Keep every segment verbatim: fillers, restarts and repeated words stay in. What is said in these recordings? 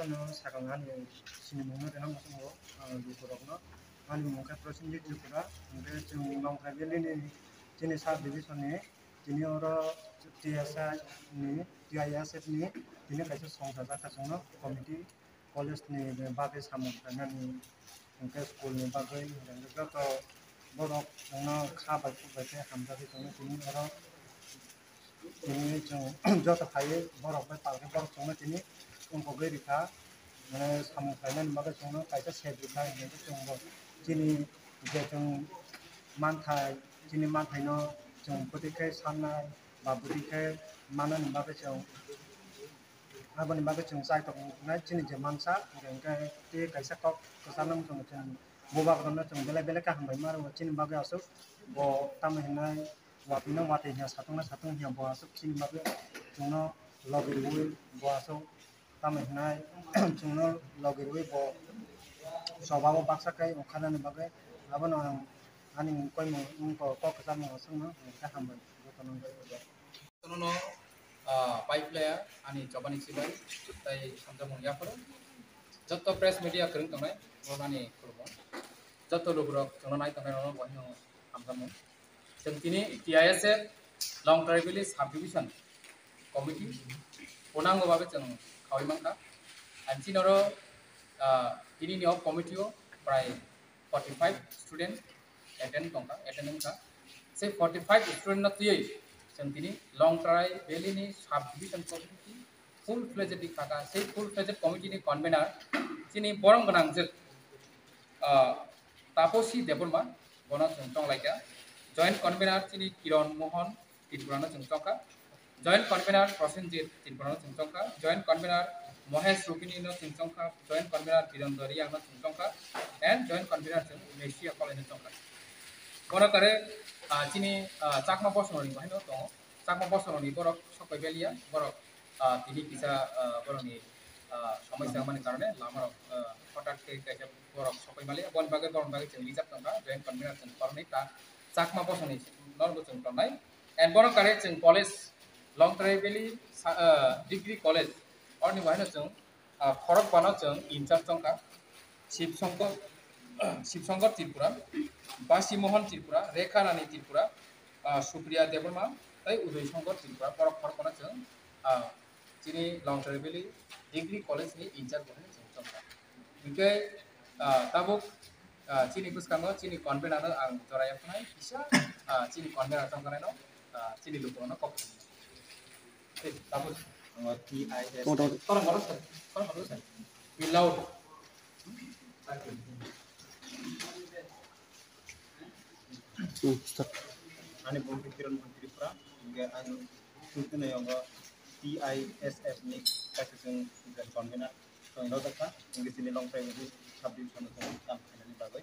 Sakang ani sinimungno rina muchungo, ah, lukurokno. Ani mung khe Prosenjit Tripura, hwnkhe chwng Longtrai Valley ni chini sub division ni, tini oro T S I ni, T I S F ni, tini kaisa songchajak kha chwngno committee, college ni bagwi samung khlainani, hwnkhe school ni bagwi, hwnkhe joto borok chwngno kha bai khuk bai khe hamjagwi tongwi tini oro. Tini chwng joto phaiwi borok bai palkhe borok chwngno tini wngkogwi rikha, mane samung khlainani bagwi chwngno kaisa sep rikha, hinkhe chwngbo chini je chwng manthai, chini manthaino chwng bwtwi khe sannai ba bwtwi khe mannani bagwi chwng aboni bagwi chwng chai tongnai chini je mansa, hinkhe tei kaisa kok kwcharno chwng, chwng bubagrokno chwng belai belai khe hambai ma rwo chini bagwi aswk bo tamo hinai watwi no watwi hiya satung na satung hiya bo aswk chini bagwi chwngno logi rwui bo aswk tamo hinai chwngno logi rwui bo choba o baksa khe ongkha nani bagwi abono ang ani koimung wngkha kok kwchar no aswkno hwnkhe hambai jotono. Tono no, ah, pai phlaya ani chobani chibai tai samjamung yapharo. Joto press media kwrwng tongnai, bo ani khulumung. Joto lukurok chwngno nai tongnai rokno bo hino hamjamung. Chwng tini T I S F Longtrai Valley Subdivision Committee pwnango babe chwng khaui mankha. Ang chini oro, ah, tini ni o committee o prai forty five student attend tongkha, attend wngkha. Sei forty five student no twiwi chwng tini Longtrai Valley ni subdivision committee full fledged ni khaka. Sei full fledged committee ni convener chini borom gwnang je, ah, Taposi Debbarma, bono chwng chonglaikha. Joint convener chini Kiron Mohan Tripura no chwng chongkha. Joint convener Prosenjit Tripura no chwng chongkha. Joint convener Mohesh Rupini no chwng chongkha. Joint convener Birendra Riang no chwng chongkha. And joint convener chwng Mesia Kolai no chongkha. Bono kare, ah, chini, ah, Chakma Bosononi bahai no tongo. Chakma Bosononi borok sokoi belia, borok, ah, tini kisa, ah, borokni, ah, somosya wngmani karone lamarok, ah, hotat khe kaisa borok sokoi mali, aboni bagwi, borokni bagwi chwng rijak tongkha, joint convener chwng koroknwi ta Chakma Bosononi norbo chwng tongnai. And bono kare chwng college, Longtrai Valley sa-, ah, Degree College, oroni bahino chwng, ah, khorok bano chwng in charge tongkha, Shiv Shankar, Shiv Shankar Tripura, Basi Mohan Tripura, Rekha Rani Tripura, ah, Supriya Debbarma, tei Udoy Shankar Tripura, borok khorok bano chwng, ah, chini Longtrai Valley Degree College ni in charge bo hwnwi chwng chongkha. Hinkhe, ah, tabuk, ah, chini bwskango chini convener no ang jora yaphanai kisa, ah, chini convener tongkha naino, ah, chini lukurokno kok rwnai. Hey, tabuk. Ang T I S. Motor. Korang korang sir. Korang korang sir. Be loud. Hmm, start. Ani bumu khe Kiran Mohan Tripura, hingke ang tubunai yango T I S F ni kaisa chwng convener chwng rwjakha, hingke chini Longtrai Valley subdivision o chwng kam khainani bagwi.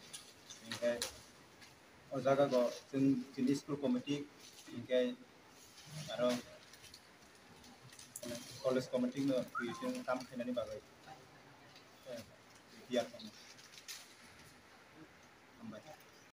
Hingke o jaga go chwng chini school committee, hingke aro college committee no twi chwng kam khainani bagwi. Eh, tiyar khainani.